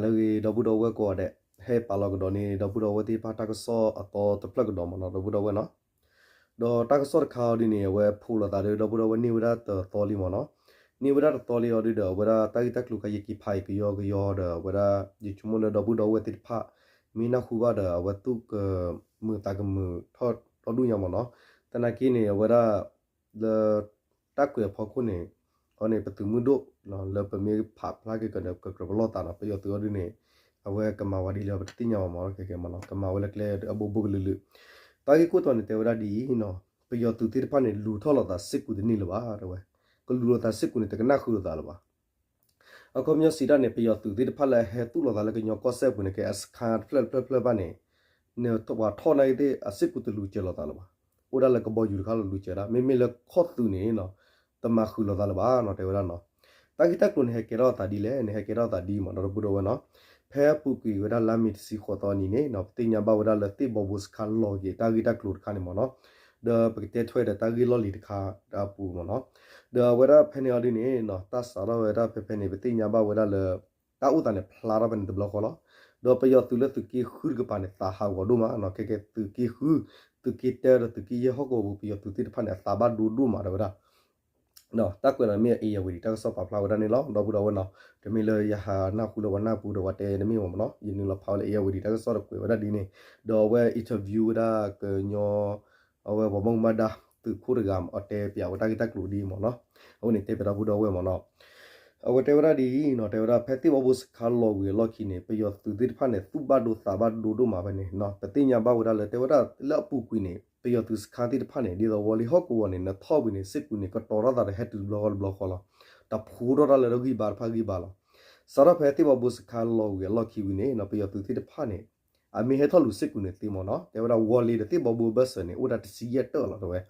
လၢအဂ့ၤ ဒီပုၢ်ဒီဝဲၢ်ကိးဂၤဒဲး, ဟဲပာ်လီၤကဒီးန့ၣ် ဒီပုၢ်ဒီဝဲၢ်သ့ၣ်တဖၣ်တၢ်ကစီၣ်အသီတဖျၢၣ်ကဒီးမ့ၢ်နီၤ ဒီပုၢ်ဒီဝဲၢ်နီၤ. ဒီးတၢ်ကစီၣ်တခါအံၤဒ်န့ၣ် အဝဲဖိးလိာ်သးဒီး ဒီပုၢ်ဒီဝဲၢ်န့ၢ်ဝဲဒၣ်တသီလံမ့ၢ်နီၤ. န့ၢ်ဝဲဒၣ်တသီလံအီၤဒ်ဒီး အဝဲဒၣ်တၢ်ဂ့ၢ်တၢ်ကျိၤခါယက့ၤဖးအံၤကယီကယီဒီး အဝဲဒၣ် ယဆိကမိၣ်လၢဒီပုၢ်ဒီဝဲၢ်သ့ၣ်တဖၣ် မ့ၢ်နၢ်ဟူဘၣ်ဒီး အဝဲသူၣ်ကမုာ်သးကမုာ်ထီၣ်ဒီဒူၣ်ညါမ့ၢ်နီၤ. သနာ်က့န့ၣ် အဝဲဒၣ် လၢ တၢ်ကွဲးအဖီခိၣ်န့ၣ် အီၤန့ၣ် ပသုးမုၢ်ဒိၣ် လၢပမ့ၢ်ဖးဖျါက့ၤကဒီး ကကြၢးပလီၢ်သးနီၤ ပယီၤသုးအီၤဒ်န့ၣ် အဝဲကမၤဝဲဒ်လဲၣ် ပတသ့ၣ်ညါဘၣ်မ့ၢ်နီၤ ခဲကဲမ့ၢ်နီၤ ကမၤဝဲလၢကျဲအဘိဘိကလုာ်လုာ်. တၢ်ဂ့ၢ်ခိၣ်တီန့ၣ် တဲဝဲဒၣ်ဒ်အံၤနီၤ ပယီၤသုးသ့ၣ်တဖၣ်န့ၣ် လူၤထီၣ်လိာ်သးစ့ၢ်ကီးတန့ၢ်လၢၤဘၣ် တဲဝဲ. ကလူၤလိာ်သးစ့ၢ်ကီးန့ၣ် တကနၣ်ဃုာ်လိာ်သးလၢၤဘၣ်. အခီပညီစံးတၢ်န့ၣ် ပယီၤသုးသ့ၣ်တဖၣ်လၢအဟဲသူၣ်လိာ်သးလၢကညီကီၢ်စဲၣ်အပူၤန့ၣ် ကဲအစခါတဖျၢၣ်တဖျၢၣ်တဖျၢၣ်ဘၣ်န့ၣ် နပှၤထီၣ်နာ်က့သ့ၣ် အစ့ၢ်ကီးတလူၤစၢၤလိာ်သးလၢၤဘၣ်. အိၣ်ဒၣ်လၢကဘီယူၤတခါလီၤလူၤစၢၤဒၣ် မ့မ့ၢ်လၢခီၣ်သုးန့ၣ်နီၤ တမၤဃုာ်လိာ်သးလၢၤဘၣ်နီၤ တဲဝဲဒၣ်နီၤ. တၢ်ဂ့ၢ်တၢ်ကျိၤန့ၣ် ဟဲကဲထီၣ်သးဒ်လဲၣ်န့ၣ် ဟဲကဲထီၣ်သးဒ်မ့ၢ်နီၤ ဒီပုၢ်ဒီဝဲၢ်နီၤ. ဖဲအပူၤကွံာ်ဝဲဒၣ်လါမ့ၤတဆံဃိးသီအနံၤန့ၣ်နီၤ ပသ့ၣ်ညါဘၣ်ဝဲဒၣ်လၢသ့ၣ်ဘီဘိစခါလီၤက့ၤတၢ်ဂ့ၢ်တၢ်ကျိၤတခါန့ၣ်မ့ၢ်နီၤ ဒီးပကတဲထွဲဒီးတၢ်ဂ့ၢ်လီၢ်လံၤတခါအပူၤမ့ၢ်နီၤ. ဒီးအဝဲဒၣ်ဖဲန့ၣ်အီၤဒ်န့ၣ်နီၤ တၢ်စးထီၣ်ဝဲဒၣ်ဖဲဖဲန့ၣ် ပသ့ၣ်ညါဘၣ်ဝဲဒၣ်လၢ တၢ်အိၣ်သးန့ၣ်ဖျါထီၣ်ဖဲန့ၣ်တဘျီဃီလီၤ. ဒီးပယီၤသုးလၢသုးက့ဃုတကပၤန့ၣ် သးဟးဂီၤဒိၣ်မးနီၤ ခဲကဲသုးက့ဃု သုးက့တၢဒီးသုးက့ယဲၢ်ဟီၣ်ကဝီၤပူၤ ပယီၤသုးသ့ၣ်တဖၣ်န့ၣ် အသးဘၣ်ဒိဒိၣ်မးတဲဝဲဒၣ် တၢ်ကွဲးလီၤမ့ၢ်အ့ၣ်ယၤဝံၤဒံး တၢ်ကစီၣ်ပာ်ဖျါဝဲဒၣ်န့ၣ်လီၤ ဒီပုၢ်ဒီဝဲၢ်နီၤ. တမ့ၢ်လၢယဟးနၢ်ဟူလၢပှၤနၢ်ပူၤဒီးပှၤတဲတမ့ၢ်မ့ၢ်နီၤ ယနုာ်လီၤဖးဝဲလၢအ့ၣ်ယၤဝံၤဒံး တၢ်ကစီၣ်တကွဲးဝဲဒၣ်ဒ်န့ၣ် ဒီးအဝဲ interview ဝဲဒၣ်ကညီ အဝဲပှၤဘၣ်မူဘၣ်ဒါ သုးခိၣ်တဂၤ အတဲပၠးဝဲတၢ်ဂ့ၢ်တၢ်ကျိၤဒ်မ့ၢ်နီၤ. အဝဲန့ၣ်တဲပၠးဒီပုၢ်ဒီဝဲၢ်မ့ၢ်နီၤ. အဝဲတဲဝဲဒၣ်ဒ်အံၤနီၤ တဲဝဲဒၣ်ဖဲသ့ၣ်ဘီဘိစခါလီၤဝံၤအလီၢ်ခံန့ၣ် ပယီၤသုးသ့ၣ်တဖၣ်န့ၣ် သူၣ်ဘၣ်ဒိသးဘၣ်ဒိဒိၣ်မးဖဲန့ၣ် ပသ့ၣ်ညါဘၣ်ဝဲဒၣ်လၢတဲဝဲဒၣ်လၢအပူၤကွံာ်န့ၣ် ပယီၤသုးစခါသ့ၣ်တဖၣ်န့ၣ် ဒ်သိးဝီၤလ့ၤဟီၣ်ကဝီၤန့ၣ် နထီၣ်ဝံၤန့ၣ် စ့ၢ်ကီးန့ၣ် ကတီၤထီၣ်သးဒီးဟဲတုၤတဘျီဃီတဘျီဃီလီၤ. တၢ်ဖိးထီၣ်တၢ်လၢဂံၢ်ဘါတဖၣ်ဂံၢ်ဘါလီၤ. စးထီၣ်ဖဲသ့ၣ်ဘီဘိစခါလီၤဝံၤအလီၢ်ခံဝံၤန့ၣ်နီၤ ပယီၤသုးသ့ၣ်တဖၣ်န့ၣ် အမ့ၢ်ဟဲထီၣ်လူၤစ့ၢ်ကီးန့ၣ်သ့မ့ၢ်နီၤ တဲဝဲဒၣ်ဝီၤလ့ၤဒီးသ့ၣ်ဘီဘိအဘၢၣ်စၢၤန့ၣ် အိၣ်ဒၣ်တဆံယဲၢ်တၢၢ်လီၤတဲဝဲ.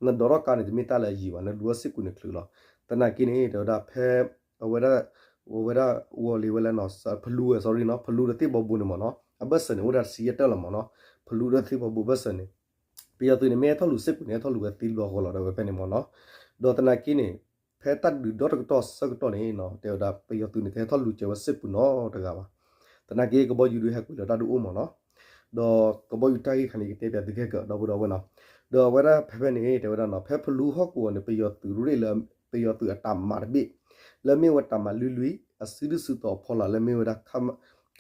နဒိးထီၣ်ကါန့ၣ် တမ့ၢ်တၢ်လၢအယံၤဘၣ် နလူၤထီၣ်စ့ၢ်ကီးန့ၣ်ချုးလီၤ. သနာ်က့န့ၣ် တဲဝဲဒၣ်ဖဲ အဝဲဒၣ် ဝဲဒၣ်ဝီၤလ့ၤဝဲလၢနီၤ ဖလူဝဲ sorry နီၤ ဖလူဒီးသ့ၣ်ဘီဘိန့ၣ်မ့ၢ်နီၤ အဘၢၣ်စၢၤန့ၣ် အိၣ်ဒၣ်တဆံယဲၢ်တၢၢ်လီၤမ့ၢ်နီၤ. ဖလူဒီးသ့ၣ်ဘီဘိအဘၢၣ်စၢၤန့ၣ် ပယီၤသုးန့ၣ် မ့ၢ်ဟဲထီၣ်လူၤစ့ၢ်ကီးန့ၣ် ဟဲထီၣ်လူၤဝဲသ့တဘျီဃီလီၤ တဲဝဲဖဲန့ၣ်မ့ၢ်နီၤ. ဒီးသနာ်က့န့ၣ် ဖဲတၢ်ဒုးဒီတကတီၢ်ဆၢကတီၢ်န့ၣ်နီၤ တဲဝဲဒၣ် ပယီၤသုးန့ၣ် တဟဲထီၣ်လူၤစၢၤဝဲစ့ၢ်ကီးနီတဂၤဘၣ်. သနာ်က့ကဘီယူၤဒုးဟဲကွံာ်လီၤတၢ်ဒုးအိၣ်မ့ၢ်နီၤ. ဒီးကဘီယူၤတၢ်ဂ့ၢ်ခါန့ၣ် ယကတဲပၠးသုခဲကၢး ဒီပုၢ်ဒီဝဲၢ်နီၤ. ဒီးအဝဲဒၣ်ဖဲဖဲန့ၣ် တဲဝဲဒၣ်နီၤ ဖဲဖလူဟီၣ်ကဝီၤန့ၣ် ပယီၤသုးရ့ၣ်လၢ ပယီၤသုးအတၢ်မၤတဘ့ၣ် လၢမ့ၢ်ဝဲတၢ်မၤလွံၢ်လွံၢ် အစုဒုၣ်စုတီၤအဖီလာ်လၢမ့ၢ်ဝဲဒၣ်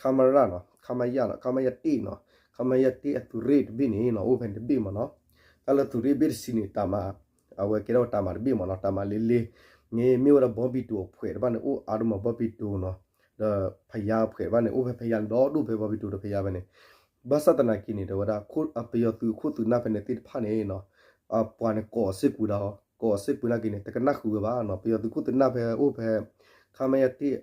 ခမရနီၤ ခမရ ခမရတ့ၢ်နီၤ ခမရတ့ၢ်အသုးရ့ၣ်တဘ့ၣ်န့ၣ်နီၤ အိၣ်ဖဲန့ၣ်တဘ့ၣ်မ့ၢ်နီၤ. တၢ်လၢသုးရ့ၣ်ဘ့ၣ်တဆံန့ၣ် တၢ်မၤ အဝဲကဲထီၣ်တၢ်မၤတဘ့ၣ်မ့ၢ်နီၤ တၢ်မၤလ့လ့ န့ၣ်မ့ၢ်ဝဲဒၣ်ဘီဘံတိၤအဖှဲးတဖၣ်န့ၣ် အိၣ်အါဒိၣ်မးဘီဘံတိၤနီၤ ဒီးဖယါအဖှဲးတဖၣ်န့ၣ် အိၣ်ဖဲဖယါန့ၣ် ဒီဒူၣ်ဖဲဘီဘံတိၤဒီးဖယါဖဲန့ၣ်. ဘၣ်ဆၣ်သနာ်က့န့ၣ် တဲဝဲဒၣ် ပယီၤသုးခိၣ်သုးနၢ်ဖဲန့ၣ်သ့ၣ်တဖၣ်န့ၣ်နီၤ အပှၤန့ၣ်ကိးအီၤစ့ၢ်ကီးဒၣ် ကိးအီၤစ့ၢ်ကီးနာ်က့န့ၣ် တကနၣ်ဃုာ်ဝဲဘၣ်နီၤ ပယီၤသုးခိၣ်သုးနၢ်ဖဲအိၣ်ဖဲ ခမရတ့ၢ်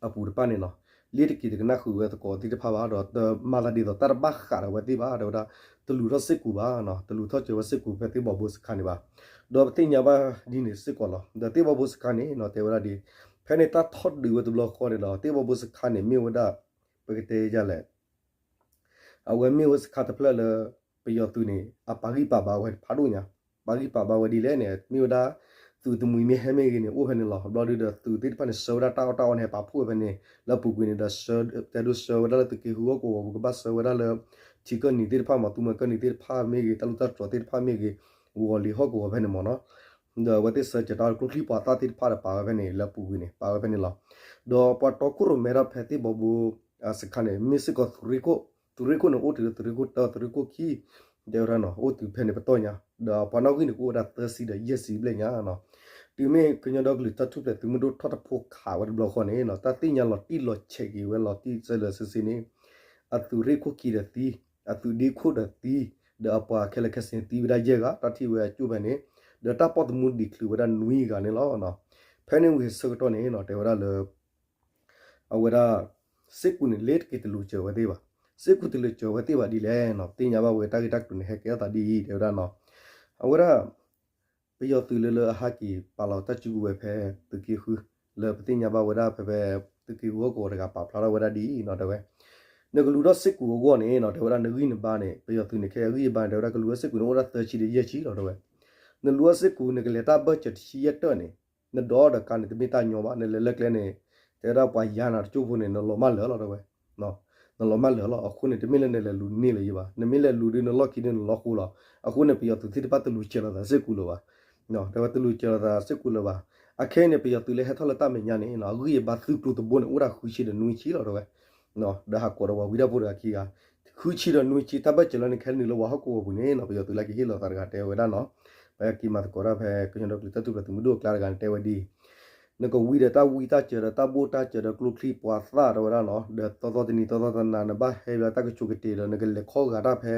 အပူၤတဖၣ်န့ၣ်နီၤ လ့တက့ၤတကနၣ်ဃုာ်ဝဲသကိးသ့ၣ်တဖၣ်ဘၣ် ဒီးတမၤသးဒ်သိးတၢ်တဘၣ်ဃးဒီးအဝဲသ့ၣ်ဘၣ် တဲဝဲဒၣ် တလူၤထီၣ်စ့ၢ်ကီးဘၣ်နီၤ တလူၤထီၣ်စၢၤဝဲစ့ၢ်ကီးဖဲသ့ၣ်ဘီဘိစခါန့ၣ်ဘၣ်. ဒီးပသ့ၣ်ညါဘၣ်ဒ်န့ၣ်စ့ၢ်ကီးလီၤ ဒီးသ့ၣ်ဘီဘိစခါန့ၣ်နီၤ တဲဝဲဒၣ်ဒ် ဖဲန့ၣ်တၢ်ထီၣ်ဒုးဝဲတဘျီဃီန့ၣ်ဒီး သ့ၣ်ဘီဘိစခါန့ၣ် မ့ၢ်ဝဲဒၣ် ပကတဲယၤလဲၣ် အဝဲမ့ၢ်ဝဲစခါတဖျၢၣ်လၢ ပယီၤသုးန့ၣ် အပာ်ဂံၢ်ပာ်ဘါဝဲဖးဒိၣ်ညါ ပာ်ဂံၢ်ပာ်ဘါဝဲဒ်လဲၣ်န့ၣ် မ့ၢ်ဝဲဒၣ် သုးတမှံၤမ့ၢ်ဟဲမ့ၢ်ဂ့ၤန့ၣ် အိၣ်ဖဲန့ၣ်လီၤ. ဘျီဒုဒီးသုးသ့ၣ်တဖၣ်န့ၣ် ဆှၢဝဲဒၣ်တၢ်အီၣ်တၢ်အီန့ၣ် ဟဲပာ်ဖှိၣ်ဝဲဖဲန့ၣ် လၢအပူၤကွံာ်န့ၣ်ဒီး ဆှၢ တဲဒိဆှၢဝဲဒၣ်လၢသုးက့ဃုဟီၣ်ကဝီၤပူၤ ကဘၣ်ဆှၢဝဲဒၣ်လၢ ထံကၢၢ်နံၤသ့ၣ်တဖၣ်မ့ၢ် သုးမုၢ်ကၢၢ်နံၤသ့ၣ်တဖၣ်မ့ၢ်ဂ့ၤ တၢ်လူၢ်တၢ်တြီၤသ့ၣ်တဖၣ်မ့ၢ်ဂ့ၤ ဝီၤလံၤဟီၣ်ကဝီၤဖဲန့ၣ်မ့ၢ်နီၤ ဒီးအဝဲသ့ၣ်ဆှၢစၢၤတၢ်ကျိချံမျိာ်သၣ်သ့ၣ်တဖၣ်ဒီးပာ်ဝဲဖဲန့ၣ် လၢအပူၤကွံာ်န့ၣ် ပာ်ဝဲဖဲန့ၣ်လီၤ. ဒီးပှၤတီခိၣ်ရိၣ်မဲထီၣ်ဖဲသ့ၣ်ဘီဘိ စခါန့ၣ် မ့ၢ်စ့ၢ်ကီးသုးရ့ၣ်ခိၣ်, သုးရ့ၣ်ခိၣ်န့ၣ် အိၣ်တုၤလၢသုးရ့ၣ်ခိၣ်တၢ သုးရ့ၣ်ခိၣ်ခံ တဲဝဲဒၣ်နီၤ အိၣ်တုၤဖဲန့ၣ်ပတီၢ်ညါ ဒီးပှၤနီၣ်ဂံၢ်န့ၣ် ကအိၣ်ဝဲဒၣ်သၢဆံဒီးယဲၢ်ဆံဘျဲၣ်ညါနီၤ. တုၤမ့ၢ်ကညီဒီကလုာ်တၢ်ထူၣ်ဖျဲးသုးမုၢ်ဒိၣ်ထီၣ်တဖိခးဝဲတဘျီဃီန့ၣ်နီၤ တၢ်သ့ၣ်ညါလီၤတံၢ်လီၤဆဲးက့ၤဝဲလီၤတံၢ်စၢလၢာ်ဆ့ဆ့န့ၣ် အသုးရ့ၣ်ခိၣ်ခံဒီးသံ, အသုးဒ့ခိၣ်ဒီးသံ, ဒီးအပှၤခဲလၢာ်ခဲဆ့န့ၣ်သံဝဲဒၣ်ယဲၢ်ဂၤ တၢ်ထံၣ်ဝဲအကၠိၣ်ဖဲန့ၣ်, ဒီးတၢ်ပိာ်သမူဒံးချုးဝဲဒၣ်နွံဂၤန့ၣ်လီၤ. ဖဲန့ၣ်ဝံၤအဆၢကတီၢ်န့ၣ်နီၤ တဲဝဲဒၣ်လၢ အဝဲဒၣ် စ့ၢ်ကီးန့ၣ် လ့တက့ၤတလူၤစၢၤဝဲသ့ၣ်ဘၣ်. စ့ၢ်ကီးတလူၤစၢၤဝဲသ့ၣ်ဘၣ်ဒ်လဲၣ်နီၤ ပသ့ၣ်ညါဘၣ်ဝဲတၢ်ဂ့ၢ်တၢ်ကျိၤန့ၣ် ဟဲကဲထီၣ်သးဒ်အံၤ တဲဝဲဒၣ်နီၤ. အဝဲဒၣ် ပယီၤသုးလၢလၢအဟဲက့ၤပာ်လီၤတၢ်စုကဝဲၤဖဲသုးက့ဃု လၢပသ့ၣ်ညါဘၣ်ဝဲဒၣ်ဖဲဖဲ သုးက့ဃုဟီၣ်ကဝီၤတဂၤပာ်ဖျါထီၣ်ဝဲဒၣ်ဒ်အံၤနီၤ တဲဝဲ နကလူၤထီၣ်စ့ၢ်ကီးအဂီၢ်န့ၣ်နီၤ တဲဝဲဒၣ်နဂံၢ်နဘါန့ၣ် ပယီၤသုးန့ၣ် ခဲအဂံၢ်အဘါန့ၣ် တဲဝဲဒၣ်ကလူၤထီၣ်စ့ၢ်ကီးန့ၣ် အိၣ်ဒၣ်သၢဆံဒီးယဲၢ်ဆံလီၤ တဲဝဲ. နလူၤထီၣ်စ့ၢ်ကီး နကလဲၤတၢ်ဘၢၣ်စၢၤတဆံယဲၢ်တၢၢ်န့ၣ် နဒိးဒီးကါန့ၣ် တမ့ၢ်တၢ်ညီဘၣ် နလဲၤလၢကျဲန့ၣ် တဲဝဲဒၣ်ပှၤယၤနၤတကၠိၢ်ဖိန့ၣ် နလီၤမၢ်လၢာ်လီၤ တဲဝဲ, နလီၤမၢ်လၢာ်လီၤ. အဃိန့ၣ် တမ့ၢ်လၢနလဲၤလူၤန့ၢ်လၢၤယဘၣ်, နမ့ၢ်လဲၤလူၤဒီးနလီၢ်ခံဒီးနလီၢ်ဃိလီၤ. အဃိန့ၣ် ပယီၤသုးသ့ၣ်တဖၣ်တလူၤစၢၤလိာ်သးစ့ၢ်ကီးလၢၤဘၣ်, တဲဝဲတလူၤစၢၤလိာ်သးစ့ၢ်ကီးလၢၤဘၣ်. အခဲအံၤန့ၣ် ပယီၤသုးလၢဟဲထီၣ်လၢတၢ်မဲာ်ညါန့ၣ် အဂံၢ်အဘါသုးကျိၤတဘိန့ၣ် အိၣ်ဒၣ်ဃုဆံဒီးနွံဆံလီၤ တဲဝဲ ဒီးဟးကိးဒီးပှၤဝံတၢ်ဖိတဂၤခံဂၤ, ဃုဆံဒီးနွံဆံ တၢ်ဘၢၣ်စၢၤလၢနခဲနုာ်လၢပှၤဟီၣ်ကဝီၤပူၤန့ၣ် ပယီၤသုးလၢကဟ့ၣ်လီၤသးတဂၤတဲဝဲဒၣ်နီၤ, ပက့ၤမၤသကိးတၢ်ဖဲကညီဒီကလုာ်တၢ်ထူၣ်ဖျဲးသုးမုၢ်ဒိၣ်အကျါတဂၤန့ၣ် တဲဝဲဒ်အံၤ, နကဝံဒီးတၢ်ဝံတၢ်စၢၤဒီးတၢ်ဘိၣ်တၢ်စၢၤဒီးကျိချံမျိာ်သၣ် တဲဝဲဒၣ်နီၤ, ဒီးသီသီတနံၤသီသီတနၤ နဘၣ်ဟဲလၢတၢ်ကဆိးကတ့ၤဒီး နကလဲၤခီဂာ်တၢ်ဖဲ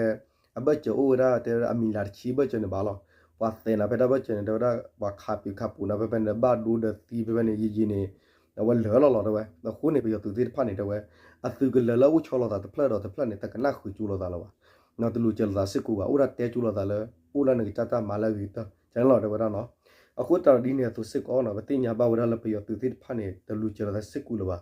အဘၢၣ်စၢၤအိၣ်ဝဲဒၣ် တဲဝဲဒၣ်အမံၤလၤတဆံဘၢၣ်စၢၤန့ၣ်ဘၣ်လီၤ. ပှၤသဲးနၤဖဲတၢ်ဘၢၣ်စၢၤန့ၣ် တဲဝဲဒၣ် ပှၤခးပံၤခးပူၤနၤဖဲဖဲန့ၣ် ဘၣ်ဒိဒီးသံဖဲဖဲန့ၣ် ယံာ်ယံာ်န့ၣ် အဝဲလၢာ်လီၤလီၤ တဲဝဲ. အဃိန့ၣ် ပယီၤသုးသ့ၣ်တဖၣ်န့ၣ် တဲဝဲ အသုးကလၢၤလၢအအိၣ်ဆီလီၤသးတဖျၢၣ်ဒီးတဖျၢၣ်န့ၣ် တကနၣ်ဃုာ်ကၠိလိာ်သးလၢၤဘၣ်, တလူၤစၢၤလိာ်သးစ့ၢ်ကီးဘၣ်, အိၣ်ဒၣ်တဲကၠိလိာ်သးလၢ အိၣ်လၢနကစၢ်တၢ်မၤလၢအဂ့ၤကတၢၢ် ကန့ၣ်လီၤ တဲဝဲဒၣ်နီၤ. အဃိသတးဒီးဒ်န့ၣ်အသိးစ့ၢ်ကီးနီၤ ပသ့ၣ်ညါဘၣ်ဝဲဒၣ်လၢပယီၤသုးသ့ၣ်တဖၣ်န့ၣ် တလူၤစၢၤလိာ်သးစ့ၢ်ကီးလၢၤဘၣ်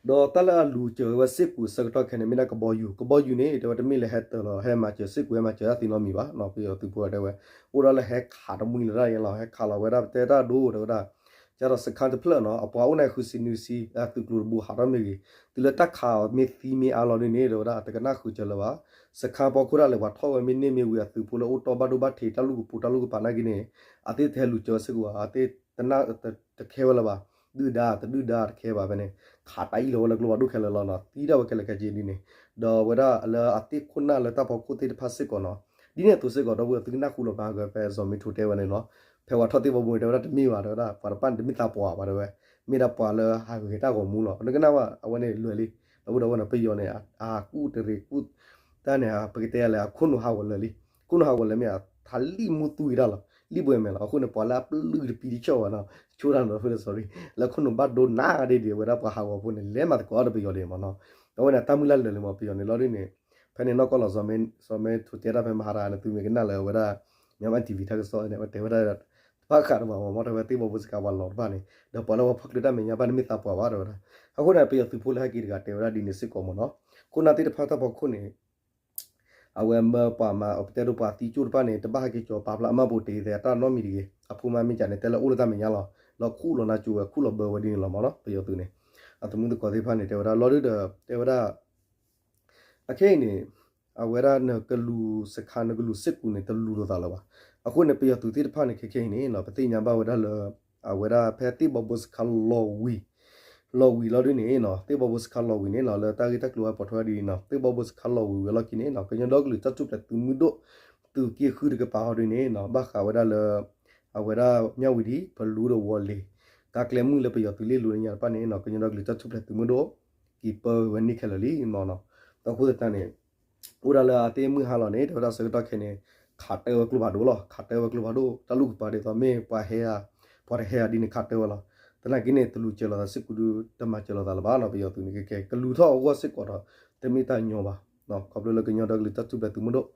ဒီးတၢ်လၢအလူၤစၢၤဝဲစ့ၢ်ကီးအဆၢကတီၢ်ခဲအံၤန့ၣ် မ့ၢ်ဒၣ်ကဘီယူၤ, ကဘီယူၤန့ၣ် တဲဝဲတမ့ၢ်လၢဟဲတၢၤလီၤ ဟဲမၤစၢၤစ့ၢ်ကီး ဟဲမၤစၢၤတၢ်သ့နီတမံၤဘၣ်နီၤ, ပယီၤသုးဖိတဲဝဲ အိၣ်ဒၣ်လၢဟဲခးတမှံလၢၤဒၣ်ယဲလီၤ, ဟဲခးလီၤဝဲဒၣ် ပတဲတၢ်ဒိ တဲဝဲဒၣ်, ကဒီးစခါတဖျၢၣ်နီၤ အပှၤအိၣ်န့ၣ်ဃုဆံနွံဆံ သုးကျိၤတဘိဟးထီၣ်မ့ၢ်ဂ့ၤ, တုၤလၢတၢ်ခးအီၤမ့ၢ်သံမ့ၢ်အါလီၤဒ်န့ၣ် တဲဝဲဒၣ် တကနၣ်ဃုာ်စၢၤလၢၤဘၣ်, စခါဖီခိၣ်ဒၣ်လဲာ် ပှၤထီၣ်ဝဲမ့ၢ်န့ၢ်မ့ၢ်ဝံၤ အသုးဖိလၢအိၣ်တီၢ်ဘၣ်ဒိဘၣ်ထံး တၢ်လူၢ်ကပိာ်တၢ်လူၢ်ကပာ်နာ်က့န့ၣ် အသ့ၣ်တဟဲလူၤစၢၤဝဲစ့ၢ်ကီးဘၣ်, အသ့ၣ်တနၢ်တခဲဝဲလၢၤဘၣ်, ဒုၣ်ဒါ တဒုၣ်ဒါတခဲဘၣ်ဖဲန့ၣ်, ခးတၢ်အံၣ်လီၤဝဲလၢကျိဖးဒိၣ်ခဲလၢာ်လီၤနီၤ, သံဒၣ်ဝဲခဲလၢာ်ခဲဆ့ဒ်န့ၣ်, ဒီးဝဲဒၣ်လၢအသ့ၣ်ခိၣ်နၢ်လၢတၢ်ဖီခိၣ်သ့ၣ်တဖၣ်စ့ၢ်ကီးနီၤ, ဒ်န့ၣ်အသိးစ့ၢ်ကီး ဒီပုၢ်ဝဲၢ်သုကနၢ်ဟူလီၤမး ဖဲဖဲစီၤမ့ထိတဲဝဲန့ၣ်နီၤ, ဖဲပှၤထီၣ်သ့ၣ်ဘီဘိန့ၣ် တဲဝဲဒၣ်တမ့ၢ်ဘၣ် တဲဝဲဒၣ် ပှၤတဖၣ်န့ၣ်တမ့ၢ်သးပှၢ်ဘၣ် တဲဝဲ, မ့ၢ်ဒၣ်ပှၤလၢဟးဂဲၤတၢ်ဂီၤမူလီၤ, နကနၣ်ဝဲအဝဲန့ၣ်လွဲၢ်လံ, ဒီပုၢ်ဒီဝဲၢ်နီၤ ပယီၤန့ၣ် အကူၣ်တရံးကူၣ် တၢ်န့ၣ် ပကတဲလဲၣ် အခိၣ်နူာ်ဟးဂီၤလၢာ်လံ, အခိၣ်နူာ်ဟးဂီၤလၢာ်မ့ၢ်အထးလံၣ်မူသူဂ့ၤတၢ်လီၤ, လံၣ်ဘှဲမဲာ်လီၤ, အဃိန့ၣ် ပှၤလၢအပျုၢ်တပံတဆီၣ်ဘၣ်နီၤ, ဆိတၢ်နီၤ sorry, လၢခိၣ်နူာ်ဘၣ်ဒိနးဒ်ဒ် အဝဲဒၣ်ပှၤဟးဂီၤဖိန့ၣ် လဲၤမၤသကိးအီၤဒီးပယီၤဒ်န့ၣ်မးနီၤ, အဝဲန့ၣ်တၢ်မုၢ်လၢ်လၢာ်လံမး ပယီၤန့ၣ်လီၤဒ်န့ၣ်, ဖဲန့ၣ်နီၢ်ကီၢ်လီၤ စီၤမ့ထိတဲတၢ်ဖဲမဟါတဂၤန့ၣ် သုမ့ၢ်ကနၣ်လၢအဝဲဒၣ် မြန်မာ TV တၢ်ကစီၣ်န့ၣ် အဝဲတဲဝဲဒၣ် တဘၣ်ဃးတဘၣ်မး မ့ၢ်တဲဝဲသ့ၣ်ဘီဘိစခါပှၤလီၤတဖၣ်န့ၣ် ဒီးပှၤလၢပှၤဖီၣ်ကျၢၢ်တၢ်မဲာ်ညါဘၣ်န့ၣ်မ့ၢ်သးပှၢ်ဘၣ် တဲဝဲဒၣ်, အဃိန့ၣ် ပယီၤသုးဖိလၢဟဲက့ၤတဂၤတဲဝဲဒၣ်ဒ်န့ၣ်စ့ၢ်ကီးမးနီၤ, ခိၣ်နၢ်သ့ၣ်တဖၣ်တၢ်ဖီခိၣ်န့ၣ် အဝဲမၢပှၤမၤ ပတဲဒိပှၤသံကၠိၣ်တဖၣ်န့ၣ် တဘၣ်ဟဲက့ၤကၠီၤပာ်ဖျါအမၢ်ပိာ်တ့ၢ်သဲးတၢ်နီတမံၤတဂ့ၤ, အဖိမါမ့ၢ်ကၠးန့ၣ် တဲလၢအိၣ်လၢတၢ်မဲာ်ညါလီၤ, လီၤခူၣ်လီၤနါကၠိဝဲခူၣ်လီၤဘၢဝဲဒ်န့ၣ်လီၤမးနီၤ, ပယီၤသုးန့ၣ် အသမူသကိးသ့ၣ်တဖၣ်န့ၣ် တဲဝဲဒၣ်လီၤဒုဒီး တဲဝဲဒၣ် အခဲအံၤန့ၣ် အဝဲဒၣ်နကလူၤစခါ နကလူၤစ့ၢ်ကီးန့ၣ် တလူၤလိာ်သးလၢၤဘၣ်. အဃိန့ၣ် ပယီၤသုးသ့ၣ်တဖၣ်န့ၣ် ခဲခဲအံၤန့ၣ် ပသ့ၣ်ညါဘၣ်ဝဲဒၣ်လၢ အဝဲဒၣ်ဖဲသ့ၣ်ဘီဘိစခါလီၤဝံၤ လီၤဝံၤလီၤဒုန့ၣ် သ့ၣ်ဘီဘိစခါလီၤဝံၤန့ၣ် လၢတၢ်ဂ့ၢ်တၢ်ကျိၤဝဲပိာ်ထွဲဒ်အံၤနီၤ သ့ၣ်ဘီဘိစခါလီၤဝံၤဝဲလီၢ်ခံန့ၣ် ကညီဒီကလုာ်တၢ်ထူၣ်ဖျဲးသုးမုၢ်ဒိၣ် သုးက့ဃုတကပၤဟီဒုန့ၣ် ဘၣ်ဃးဝဲဒၣ်လၢ အဝဲဒၣ်မၠၣ်ဝံၤဒံး ပလူဒီးဝီၤလ့ၤ ကါကျဲမုၢ်လၢပယီၤသုးလ့ၣ်လိၤလၢညါတဖၣ်န့ၣ် ကညီဒီကလုာ်တၢ်ထူၣ်ဖျဲးသုးမုၢ်ဒိၣ် က့ၤပၢဝဲန့ၣ်ခဲလၢာ်လံမးနီၤ. ဒီးအဃိသတးန့ၣ် အိၣ်ဒၣ်လၢအသ့ၣ်မုၢ်ဟါလီၤန့ၣ် တဲဝဲဒၣ်ဆၢကတီၢ်ခဲအံၤန့ၣ် ခးတဲဝဲကျိဖးဒိၣ်လီၤ. ခးတဲဝဲကျိဖးဒိၣ် တၢ်လူၢ်ကပၤဒ်သိးမ့ၢ်ပှၤဟဲဧါ ပှၤတဟဲဧါဒ်န့ၣ် ခးတဲဝဲလီၤ. သနာ်က့န့ၣ် တလူၤစၢၤလိာ်သးစ့ၢ်ကီးဒု တမၤစၢၤလိာ်သးလၢၤဘၣ်နီၤ ပယီၤသုးန့ၣ် ကဲကဲ ကလူၤထီၣ်အဂီၢ်စ့ၢ်ကီးဒီး တမ့ၢ်တၢ်ညီဘၣ်. ခီဖျိလၢကညီဒီကလုာ်တၢ်ထူၣ်ဖျဲးသုးမုၢ်ဒိၣ်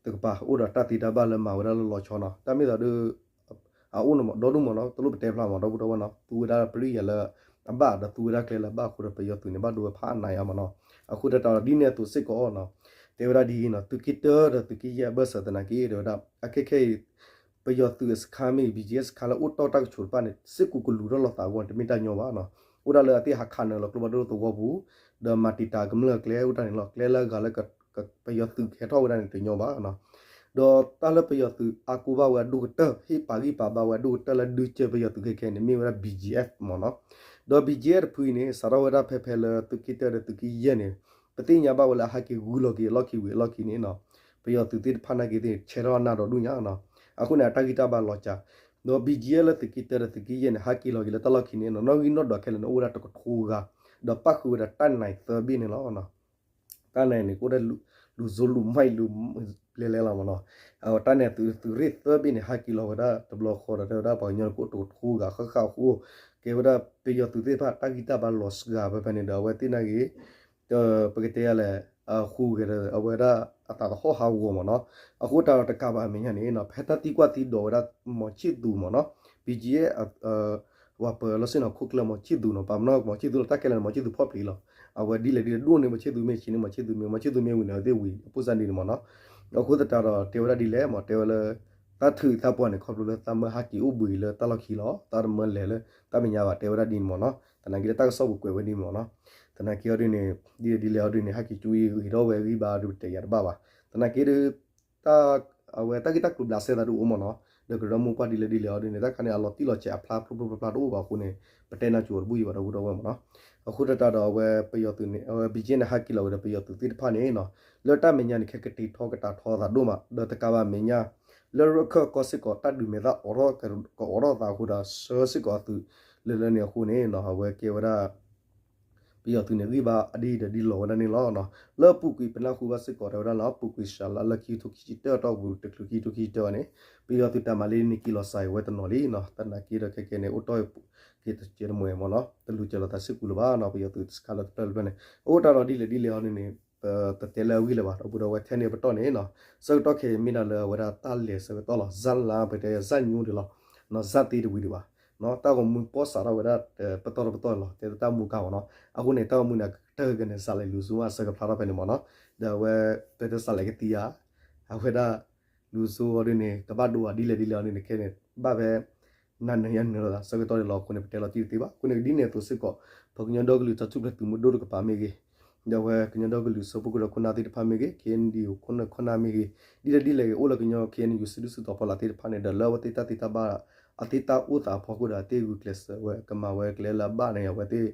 တကပၤ အိၣ်ဒီးတၢ်သ့တၢ်ဘၣ်လၢမၤဝဲဒၣ်လၢလီၤဆီနီၤ. တၢ်မ့ၢ်သးဒု အအိၣ်န့ၣ်မး ဒီဒူၣ်မးနီၤ တလိၣ်ပတဲဖျါမး ဒီပုၢ်ဒီဝဲၢ်နီၤ သူဝဲဒၣ်ပရိယၤလၢ အဘၣ်ဒီးသူဝဲဒၣ်ကျဲလၢအဘၣ်အဃိဒီး ပယီၤသုးန့ၣ် ဘၣ်ဒိဝဲဖးအါနးယါမးနီၤ. အဃိသတးဒီးဒ်န့ၣ်အသိးစ့ၢ်ကီးနီၤ တဲဝဲဒၣ်ဒ်အံၤနီၤ သုးက့တၢဒီးသုးက့ယဲၢ်အဘၢၣ်စၢၤသနာ်က့ တဲဝဲဒၣ် အခဲခဲအံၤ ပယီၤသုးအစခါမ့ၢ်ဂ့ၤ ဘံၣ်ကၠံအ့ စခါလၢအိၣ်တီၢ်တၢ်ကဆိးတဖၣ်န့ၣ် စ့ၢ်ကီးကလူၤထီၣ်လိာ်သးအဂီၢ် တမ့ၢ်တၢ်ညီဘၣ်နီၤ. အိၣ်ဒၣ်လၢအသ့ၣ်ဟးခးနၢၤလီၤကျိဖးဒိၣ်သဝီပူၤ ဒီးမၤတံာ်တာ်ကမျၢၢ်ကျဲ အိၣ်တၢ်န့ၣ်လီၤ. ကျဲလၢအဂၤလၢ ပယီၤသုးကဟဲထီၣ်ဝဲဒၣ်န့ၣ် တညီဘၣ်နီၤ. ဒီးတၢ်လၢပယီၤသုးအါကိးဘၣ်ဝဲအဒိၣ်ကတၢၢ် ဟ့ၣ်ပာ်ဂံၢ်ပာ်ဘါဝဲအဒိၣ်ကတၢၢ်လၢဒုးစၢၤပယီၤသုးခဲခဲန့ၣ် မ့ၢ်ဝဲဒၣ် ဘံၣ်ကၠံအ့ မးနီၤ. ဒီး ဘံၣ်ကၠံအ့ တဖုအံၤန့ၣ် စးထီၣ်ဝဲဒၣ်ဖဲဖဲလၢသုးက့တၢဒီးသုးက့ယဲၢ်န့ၣ် ပသ့ၣ်ညါဘၣ်ဝဲလၢအဟဲက့ၤဂုၤလီၤက့ၤအလီၢ်ခံဝံၤအလီၢ်ခံန့ၣ်နီၤ ပယီၤသုးသ့ၣ်တဖၣ်နာ်က့သ့ၣ် ဆဲးထီၣ်အနၢ်ဒီးဒူၣ်ညါနီၤ. အဃိန့ၣ် အတၢ်ဂံၢ်တၢ်ဘါလီၤစှၤ ဒီး ဘံၣ်ကၠံအ့ လၢသုးက့တၢဒီးသုးက့ယဲၢ်န့ၣ် ဟဲက့ၤလီၤက့ၤလၢတၢ်လီၢ်ခံန့ၣ်နီၤ နီၣ်ဂံၢ်နီၣ်ဒွးခဲလၢာ်န့ၣ် အိၣ်ဝဲဒၣ်တကထိဂၤ ဒီးပၣ်ဃုာ်ဝဲဒၣ်တၢ်နံၤသၢဘ့ၣ်န့ၣ်လီၤ. တၢ်နံၤန့ၣ် ကအိၣ်ဒၣ်လူၤစိလူၤမံလူၤလဲၤလဲၤလီၤမးနီၤ. တၢ်နံၤသုးရ့ၣ်သၢဘ့ၣ်န့ၣ် ဟဲက့ၤလီၤဝဲဒၣ်တဘျီဃီဒီး တဲဝဲဒၣ်ပှၤကညီန့ၣ် ကအိၣ်တကထိဂၤဃၣ်ဃၣ်အဃိ ကဲဝဲဒၣ်ပယီၤသုးသ့ၣ်တဖၣ် တၢ်ဂံၢ်တၢ်ဘါလီၤစှၤဖဲဖဲန့ၣ်ဒီး အဝဲသ့ၣ်နာ်က့ ပကတဲယၤလဲၣ် ဃုဂဲၤဒီး အဝဲဒၣ်အသးသဟီၣ်ဟးဂီၤမးနီၤ. အဃိတၢ်ဒီးတကးဘၣ်အမဲာ်ညါန့ၣ် ဖဲတၢ်သံကွၢ်သံဒိးဝဲဒၣ် မီၤဆံၣ်သူးမးနီၤ ဘံၣ်ကၠံအ့ ပှၤပၢၤလီၢ်ဆ့ၣ်နီၤ ခိၣ်ကျၢၢ်မီၤဆံၣ်သူးနီၤ ပာ်ပနီၣ်မီၤဆံၣ်သူးလီၤ တၢ်ခဲလၢာ်န့ၣ် မီၤဆံၣ်သူးဖီၣ်ပျံၤလီၤ. အဝဲဒ်လဲၣ်ဒ်လဲၣ်ဒိၣ်န့ၢ်မီၤဆံၣ်သူးမ့ၢ်ဆံးန့ၢ်မီၤဆံၣ်သူးမ့ၢ် မီၤဆံၣ်သူးမ့ၢ်ဝံၤန့ၣ် အဝဲသ့ၣ်ဝံၤ အပိၢ်စၢ်ဒ်န့ၣ်မးနီၤ. အဃိသတးဒီးတဲဝဲဒၣ်ဒ်လဲၣ်မး တဲဝဲလၢ တၢ်ထုးသးပှၢ်န့ၣ် ခီဖျိလၢသးမၢဟးက့ၤအိၣ်ဘှံးလၢတၢ်လီၢ်ခံလီၤ သးတမၢလဲၤလၢတၢ်မဲာ်ညါဘၣ် တဲဝဲဒၣ်ဒ်န့ၣ်မးနီၤ. သနာ်က့လၢတၢ်ကစီၣ်ပူၤကွဲးဝဲဒ်မ့ၢ်နီၤ. သနာ်က့အီၤဒ်န့ၣ် ဒ်လဲၣ်ဒ်လဲၣ်အီၤဒ်န့ၣ် ဟဲက့ၤကၠူအံၤဂ့ၤထီၣ်ဝဲဂံၢ်ဘါဒုးပတဲယၤတဘၣ်ဘၣ်. သနာ်က့ဒုး အဝဲတၢ်ဂ့ၢ်တၢ်ကျိၤဘျးစဲသးဒုးအိၣ်မ့ၢ်နီၤ, ဒီးကရၢမိၢ်ပှၢ်ဒ်လဲၣ်ဒ်လဲၣ်အီၤဒ်န့ၣ် တၢ်ခါန့ၣ် အလီၤတံၢ်လီၤဆဲးအဖျါဖျိဖျိဖျါဖျါတအိၣ်ဘၣ်အဃိန့ၣ် ပတဲနၢ်ကၠိၤတဘူၣ်အံၤဘၣ်ဒီပုၢ်ဒီဝဲၢ်မ့ၢ်နီၤ. အဃိသတးဒီးအဝဲပယီၤသုးန့ၣ် အဝဲ BGF န့ၣ် ဟဲက့ၤလီၤဝဲဒီးပယီၤသုးသ့ၣ်တဖၣ်န့ၣ်နီၤ, လၢတၢ်မဲာ်ညါန့ၣ် ခဲကတ့ထီကတာ်ထီသးဒိၣ်မး ဒီးတကးဘၣ်မဲာ်ညါ လၢရခၢၣ်ကီၢ်စ့ၢ်ကီး တၢ်ဒုးမဲာ်သၣ်အိးထီၣ် ကအိးထီၣ်သးအဃိဒီး ဆှၢစ့ၢ်ကီးအသုးလၢလၢန့ၣ်အဃိန့ၣ် အဝဲကဲဝဲဒၣ် ပယီၤသုးန့ၣ် ဂံၢ်ဘါအဒံၣ်ဒီးဒ်လီၤဝဲဒၣ်န့ၣ်လီၤ. လၢအပူၤကွံာ်ပနၢ်ဟူဘၣ်စ့ၢ်ကီးတဲဝဲဒၣ်လၢ အပူၤကွံာ်စှၤလါလၢခံကထိခံဆံတၢၢ်အတီၢ်ပူၤ တချုးခံကထိခံဆံတၢၢ်အီၤန့ၣ် ပယီၤသုးတၢ်မၤလ့န့ၣ်က့ၤလီၤစှၤဝဲတနီၤလံနီၤ. သနာ်က့ဒီးခဲကဲန့ၣ် အိၣ်တ့ၢ်က့ၤတကဲတမှဲၤမ့ၢ်နီၤ, တလူၤကၢၤလီၤသးစုပူၤလၢၤဘၣ်နီၤ, ပယီၤသုးတစခါလၢတဖျၢၣ်တဖျၢၣ်န့ၣ် အအိၣ်တၢ်ဒီးဒ်လဲၣ်ဒ်လဲၣ်အီၤန့ၣ်န့ၣ် ပတတဲလၢအဂ့ၢ်လၢၤဘၣ် ဒီပုၢ်ဒီဝဲၢ်ထဲန့ၣ်ပတီၢ်န့ၣ်နီၤ, ဆၢကတီၢ်ခဲအံၤမ့ၢ်ဒၣ်လၢအဝဲဒၣ်တၢ်လဲၤဆၢကတီၢ်လီၤ, ဇၣ်လါပတဲယၤ ဇၣ်ညိဒံးလီၤ, နီၤ ဇၣ်သ့တဝံၤဒံးဘၣ်, နီၤ တၢ်ဂီၤမူပီၣ်စးထီၣ်ဝဲဒၣ် ပတီၢ်တပတီၢ်လီၤ, တဲတၢ်မူကါမ့ၢ်နီၤ, အဃိန့ၣ် တၢ်ဂီၤမူန့ၣ် ကတၢၢ်ကန့ၣ် စးလဲၤလူၤစိအဆၢကဖျါထီၣ်ဖဲန့ၣ်မ့ၢ်နီၤ, ဒီးအဝဲ တဲတၢ်စးလဲၤကသံဧါ, အဝဲဒၣ် လူၤစိအီၤဒ်န့ၣ် ကဘၣ်ဒိဧါဒ်လဲၣ်ဒ်လဲၣ်အီၤဒ်န့ၣ် ခဲန့ၣ် ဘၣ်ဖဲ နၤနၢၤယၤနၢၤလိာ်သး ဆၢကတီၢ်န့ၣ်လီၤ, အဃိန့ၣ် ပတဲလီၤတံၢ်တသ့ဘၣ်, အဃိန့ၣ် ဒ်န့ၣ်အသိးစ့ၢ်ကီး ပှၤကညီဒီကလုာ်တၢ်ထူၣ်ဖျဲးသုးမုၢ်ဒိၣ်တကပၤမ့ၢ်ဂ့ၤ, ဒီးအဝဲကညီဒီကလုာ်စၢဖှိၣ်ကရၢခိၣ်နၢ်သ့ၣ်တဖၣ်မ့ၢ်ဂ့ၤ, KNDO ခိၣ်နၢ်ခိၣ်နၢ်မ့ၢ်ဂ့ၤ, ဒ်လဲၣ်ဒ်လဲၣ်ဂ့ၤ အိၣ်လၢကညီ KNU စုဒုၣ်စုတီၤဖီလာ်သ့ၣ်တဖၣ်န့ၣ် ဒီးလၢအဝဲသ့ၣ်တၢ်သ့တၢ်ဘၣ် အသ့တၢ်အိၣ်သးအဖီခိၣ်ဒီး အသ့ဂုာ်ကျဲးစၢးဝဲ ကမၤဝဲကျဲလၢအဘၣ်န့ၣ် အဝဲသ့ၣ်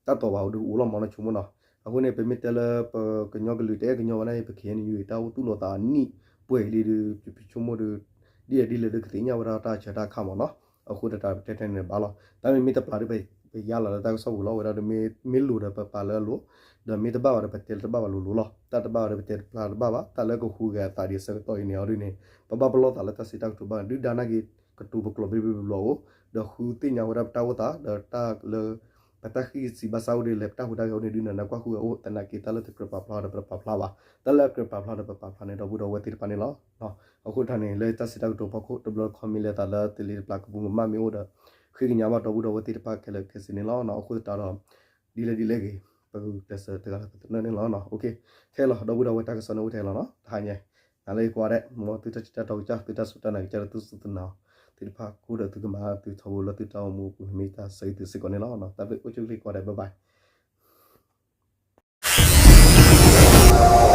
တၢ်တီၤဘၣ်အိၣ်ဒုးအိၣ်လီၤမ့ၢ်နီၤ ဆိကမိၣ်နီၤ, အဃိန့ၣ် ပမ့ၢ်တဲလၢပကညီကလုာ်တအဲၣ်ကညီဘၣ်န့ၣ် ပ KNU တၢ်အိၣ်သူၣ်လီၤသးအနံၣ်ပှဲၤလံဒုး ပဆိကမိၣ်ဒုး ဒ်လဲၣ်ဒ်လဲၣ်ဒုးကသ့ၣ်ညါဝဲဒၣ်တၢ်ဆၢတၢ်ခါမ့ၢ်နီၤ, အဃိသတးပတဲထဲန့ၣ်ဘၣ်လီၤ, တၢ်မ့မ့ၢ်တပျၢ်ဒုး ပယါလီၤလၢတၢ်ကစီၣ်ပူၤလီၤ, ဝဲဒၣ်ဒုးမ့ၢ်လိၤဒီးပပာ်လၢအလိၤ, ဒီးမ့ၢ်တဘၣ်ဘၣ်ဒီး ပတဲလၢတဘၣ်ဘၣ်လိၤလိၤလီၤ, တၢ်တဘၣ်ဘၣ်ဒီး ပတဲတပျၢ်တဘၣ်ဘၣ်, တၢ်လၢကဟူးဂဲၤအသးဒံးအဆၢကတီၢ်အံၤန့ၣ်အီၤဒုးန့ၣ် ပဘၣ်ပလီၢ်သးလၢတၢ်စံးတၢ်ကတိၤဘၣ် ဒုၣ်ဒါနာ်က့ၤ ကတိၤပကျိာ်ဘျ့ဘျ့ဘျီဘျီအိၣ်, ဒီးဃုသ့ၣ်ညါဝဲဒၣ်ပတၢ်အိၣ်သး ဒီးတၢ်လၢ ပတၢ်ဃ့စံးဘၣ်ဆၣ်အိၣ်ဒ်လဲၣ် ပတၢ်ဟူးတၢ်ဂဲၤအိၣ်န့ၣ် ဒုးနၢ်နၢ်ကွၢ်ဃုဂဲၤအိၣ်, သနာ်က့တၢ်လၢတကြၢးပာ်ဖျါဒီးပတပာ်ဖျါဘၣ်, တၢ်လၢအကြၢးပာ်ဖျါဒီးပပာ်ဖျါန့ၣ် ဒီပုၢ်ဒီဝဲၢ်သ့ၣ်တဖၣ်န့ၣ်လီၤ. အဃိတၢ်န့ၣ် လၢတၢ်စံးတၢ်ကတိၤဖီခိၣ်တဘျီတခီမ့ၢ်လဲၤသးလၢတလ့တပျၢ်ကပူၤမးမ့ၢ်အိၣ်ဒီး ဃ့ကညးဘၣ်ဒီပုၢ်ဒီဝဲၢ်သ့ၣ်တဖၣ်ခဲလၢာ်ခဲဆ့န့ၣ်လီၤ. အဃိသတးဒီး ဒ်လဲၣ်ဒ်လဲၣ်ဂ့ၤ ပဂုာ်ကျဲးစၢးတဂၤလၢပသနၢၣ်န့ၣ်လီၤ. ထဲလီၤ ဒီပုၢ်ဒီဝဲၢ်တၢ်ကစီၣ်န့ၣ်အိၣ်ထဲလီၤနီၤ, တဟါညါ နၤလၢယကွၢ်ဒဲး မ်သုတၢ်ထံၣ်တၢ်တီကစၢ် သုတၢ်စူၢ်တၢ်နာ်ကစၢ်လၢသုစူၢ်သုနာ်သ့ၣ်တဖၣ် ကအိၣ်ဒီးသုကမၤသုထီဘိလၢသုတၢ်အိၣ်မူအပူၤန့ၣ် မ့ၢ်တၢ်ဆၢဂ့ၤသုစ့ၢ်ကီးန့ၣ်လီၤ. တၢ်ဘျုးအိၣ်ဆူၣ်ချ့ကိးဂၤဒဲး bye bye.